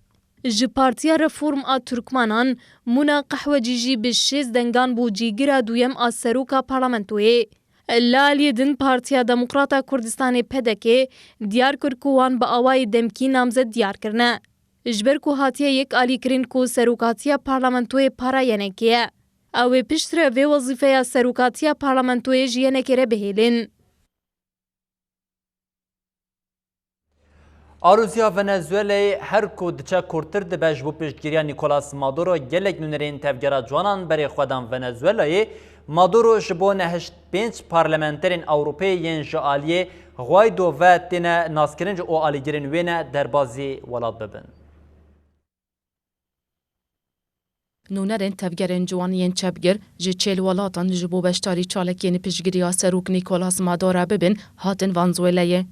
Ji Partiya Reform a Turkmanan, Muna Qehwecî jî bi şêst dengan bû cîgira duyem a seroka parlamentoyê. Li aliyê din Partiya Demokrata Kurdistanê P D K diyar kir ku wan bi awayê demkî namzet diyar kirine. Ji ber ku hatiye yek alîkirin ku serokatiya parlamentoyê para yenekê ye. Ew ê piştre vê wezîfeya serokatiya parlamentoyê ji yenekê re bihêlin. Aloziya Venezuelayê her ku diçe kûrtir dibe ji bo piştgiriya Nicolas Maduro, gelek nûnerên Tevgera Ciwanan berê xwe dan Venezuelayê. Maduro ji bo nehişt pênc parlamenterên Ewropê yên ji aliyê Guaido ve têne naskirin û alîgirên wê ne derbazî welat bibin. Nûnerên Tevgerên Ciwan yên çepgir ji çêl welatan ji bo beşdarî çalakiyên piştgiriya serok Nicolas Maduro bibin, hatin Venezuelayê.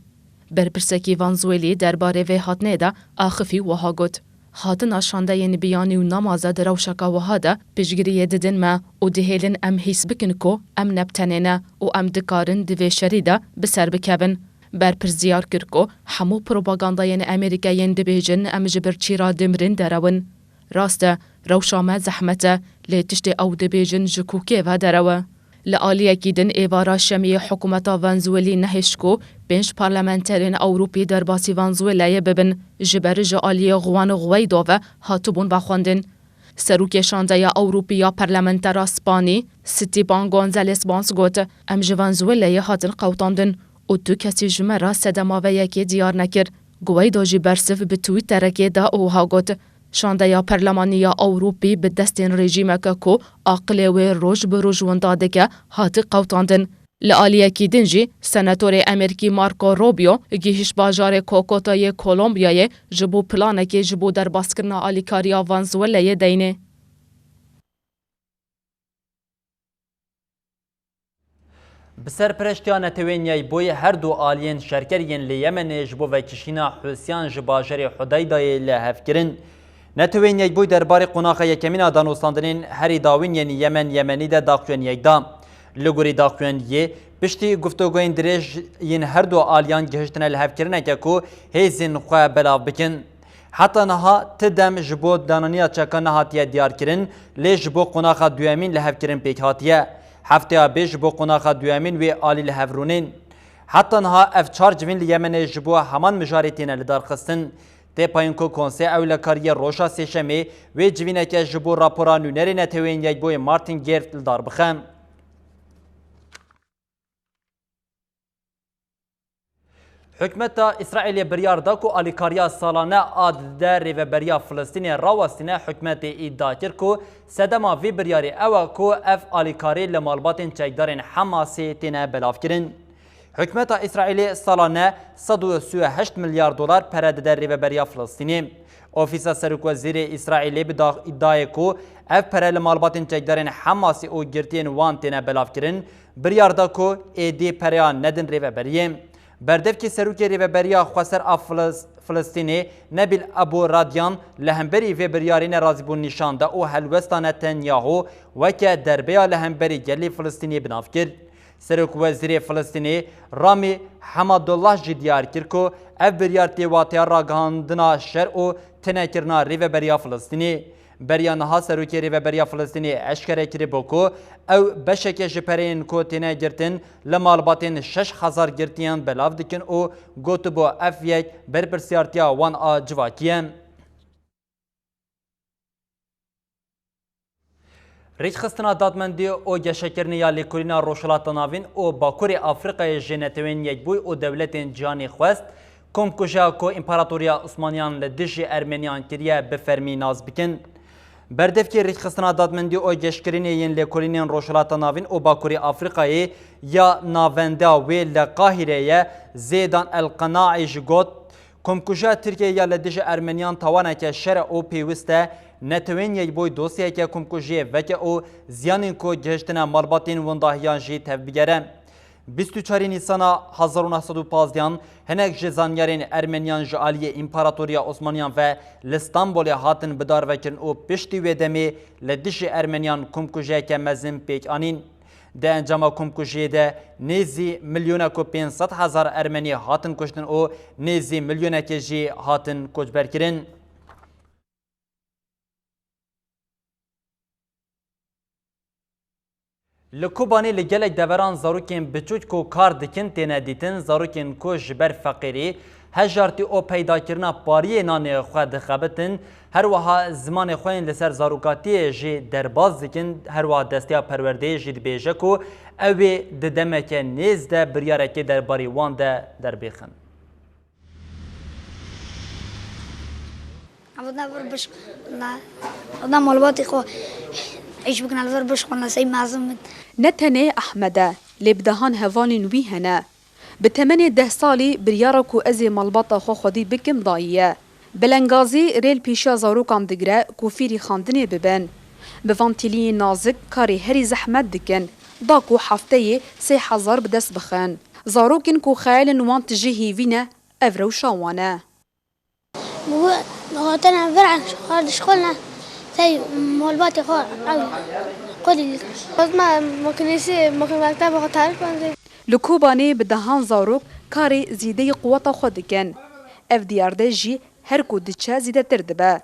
Berpirsekî Venezuelî derbarê vê hatinê de axifî wiha got, Hatina şandeyên biyanî û nemaze di rewşeka wiha de piştgiriyê didin me û dihêlin em hîs bikin ku em ne bi tenê ne û em dikarin di vê şerî de bi ser bikevin. Berpirs diyar kir ku hemû propagandayên Amerîkayên dibêjin em ji birçî re dimirin derewin. Rast e, rewşa me zehmet e, lê tiştê ew dibêjin ji kokê ve derew e. Li aliyekî din êvara şemiyê hikûmeta Venezuelî nehişt ku pênc parlamenterên Ewropî derbasî Venezuelayê bibin, ji ber ji aliyê Juan Guaido ve hatibûn vexwendin. Serokê Şandeya Ewropî ya Parlamentera Spanî, Esteban González Pons got, Em ji Venezuelayê hatin qewtandin û tu kesî ji me re sedema vê yekê diyar nekir. Guaido jî bersiv bi Twitterekê da û wiha got, Şandeya Perlemanî ya Ewropî bi destên rejîmeke ku aqilê wê roj bi roj winda dike, hatî qewtandin. Li aliyekî din jî, senatorê Amerîkî Marco Rubio gihîşt bajarê Kokota yê Kolombiyayê ji bo planekê ji bo derbaskirina alîkariya Venezuelayê deynê. Bi serpereştiya Netewên Yekboyî her du aliyên şerker yên li Yemenê ji bo vekişîna Hûsiyan ji bajarê Hudeydayê li hev kirin. Netewên Yekboyî derbarê qonaxa yekemîn a danûstandinên herî dawîn yên Yemen Yemenî de daxuyaniyek da. Li gorî daxuyaniyê, piştî guftûgoyên dirêj yên her du aliyan gihiştine lihevkirineke ku hêzên xwe belav bikin. Heta niha ti dem ji bo dananiya çekan nehatiye diyarkirin, lê ji bo qonaxa duyemîn lihevkirin pêk hatiye. Hefteya bê ji bo qonaxa duyemîn wê alî li hev rûnên. Heta niha ev çar civîn li Yemenê ji bo heman mijarê têne lidarxistin. Tê payîn ku Konseya Ewlekariyê roja Sêşemê wê civîneke ji bo rapora nûnerê Netewên Yekboyê Martin Gerd li dar bixe. Hikûmeta Îsraîlê biryar da ku alîkariya salane a dide rêveberiya Filistînê rawestîne. Hikûmetê îdia kir ku sedema vî biryarê ew e ku ev alîkarî li malbatên çekdarên Hemasê têne belavkirin. Hikûmeta Îsraîlê salane sed û sî û heşt milyar dolar pere dide rêveberiya Filistînê. Ofîsa Serokwezîrê Îsraîlê bi dax-, îdiayê ku ev pere li malbatên çekdarên Hemasê û girtiyên wan têne belavkirin, biryar da ku êdî pereyan nedin rêveberiyê. Berdevkê serokê rêveberiya xweser a Filis-, Filistînê Nebîl Abu Radyan li hemberî vê biryarê nerazîbûn nîşan da û helwesta Netanyahu weke derbeya li hemberî gelê Filistînê bi nav kir. Serokwezîrê Filistînê Ramî Hemadullah jî diyar kir ku ev biryar tê wateya ragihandina şer û tinekirina rêveberiya Filistînê. Beriya niha serokê Rêveberiya Filistînê eşkere kiribû ku ew beşeke ji pereyên ku têne girtin li malbatên şeş hezar girtiyan belav dikin û gotibû ev yek berpirsiyartiya wan a civakî ye. Rêkxistina dadmendî û geşekirinê ya Lêkolîna Rojhilata Navîn û Bakurê Afrîkayê ji Netewên Yekbûyî û dewletên cîhanê xwest, komkujiya ku Împaratoriya Osmaniyan li dijî Ermeniyan kiriye, bi fermî nas bikin. Berdevkê Rêkxistina Dadmendî û Geşkirinê yên Lêkolînên Rojhilata Navîn û Bakurê Afrîkayê ya navenda wê li Qahîreyê Zêdan El Qenaî jî got, Komkujiya Tirkiyeyê ya li dijî Ermeniyan tawaneke şer e û pêwist e Netewên Yekbûyî dosyeke komkujiyê veke û ziyanên ku gihiştine malbatên windahiyan jî tevbigere. Bîst û çarê Nîsana hezar û neh sed û pazdehan hinek ji zanyarên Ermeniyan ji aliyê Împaratoriya Osmaniyan ve li Stenbolê hatin bidarvekirin û piştî wê demê li dijî Ermeniyan komkujiyeke mezin pêk anîn. Di encama komkujiyê de nêzî milyonek û pênc sed hezar Ermenî hatin kuştin û nêzî milyonekê jî hatin koçberkirin. Li Kobanê li gelek deveran zarokên biçûk ku kar dikin têne dîtin, zarokên ku ji ber feqîrî, hejartî û peydakirina pariyê nanê xwe dixebitin, her wiha zimanê xwe yên li ser zarokatiyê jî derbas dikin, her wiha Desteya Perwerdeyê jî dibêje ku ew ê di demeke nêz de biryarekê derbarî wan de derbêxin. Ew ne vir bişk-, ne, ew ne malbatê xwe îş bikin, li vir bişkon, li sey mezin bin. Ne tenê Ehmed e, lê bi dehan hevalên wî hene. Bi temenê deh salî biryara ku ez ê malbata xwe xwedî bikim dayiye. Belengazî rê li pêşiya zarokan digire ku fîrî xandinê bibin. Bi van tîliyên nazik karê herî zehmet dikin, da ku hefteyê sê hezar bi dest bixin. Zarokên ku xeyalên wan tijî hêvî ne, ev rewşa wan e. Bu hatine vir xwe dişkolne, sey malbatê xwe ew xwedî dikin. Xwezma makinesi, makine mektebe xwe tarif bende. Li Kobanê bi dehan zarok karê zêdeyî quweta xwe dikin. Ev diyarde jî her ku diçe zêdetir dibe.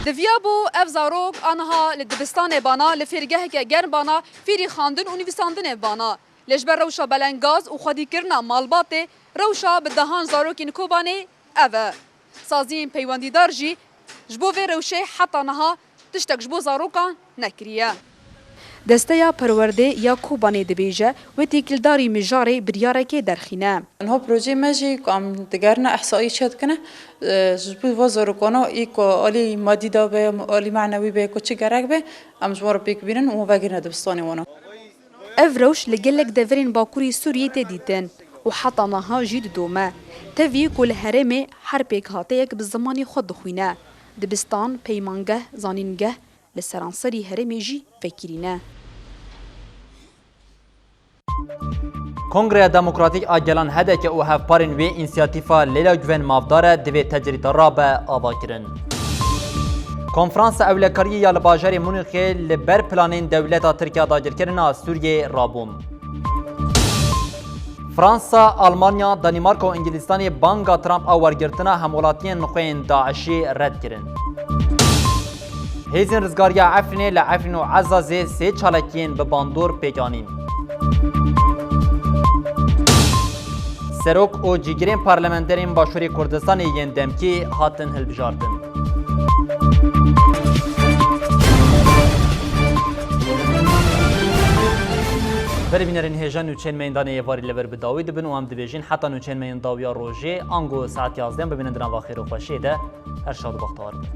Diviyabû ev zarok aniha li dibistanê bana, li fêrgeheke germ bana, fêrî xandin û nivîsandinê bana. Lê ji ber rewşa belengaz û xwedîkirina malbatê, rewşa bi dehan zarokên Kobanê ev e. Saziyên peywendîdar jî ji bo vê rewşê heta niha tiştek ji bo zarokan nekiriye. Desteya Perwerdê ya Kobanê dibêje, wê têkildarî mijarê biryarekê derxîne. Niha projeyê me jî ku em digerine ehsaî çêdikine, e, ji bo va zarokana î ku alî madî de be, alî manewî be, ku çi gerek be, em ji wan re pêk bînin û vegirine dibistanê wan. Ev rewş li gelek deverên Bakurê Sûriyê tê dîtin û heta niha jî didome. Tevî ku li herêmê her pêkhateyek bi zimanê xwe dixwîne. Dibistan, peymangeh, zanîngeh li seranserî herêmê jî vekirî ne. Kongreya Demokratîk a Gelan H D K û hevparên wê însiyatîfa Leyla Guven Mafdar e, divê tecrîda rabe avakirin. Konferansa ewlekariyê ya li bajarê Munîxê li ber planên dewleta Tirk ya dagirkirina Sûriyeyê rabûn. Fransa, Almanya, Danîmarka û Îngilîstanê banga Trump a wergirtina hemwelatiyên xwe yên DAIŞî red kirin. Hêzên Rizgariya Efrînê li Efrîn û Ezazê sê çalakiyên bi bandor pêk anîn. Serok û cîgirên parlamenterên Başûrê Kurdistanê yên demkî hatin hilbijartin. Berê bînerên hêja, nûçeyên me yên danê êvarî li vir bi dawî dibin û em dibêjin heta nûçeyên me yên dawiya rojê ango saet yazdeh bimînin di nava xêr û xweşiyê de. Her şad û bextewar bin.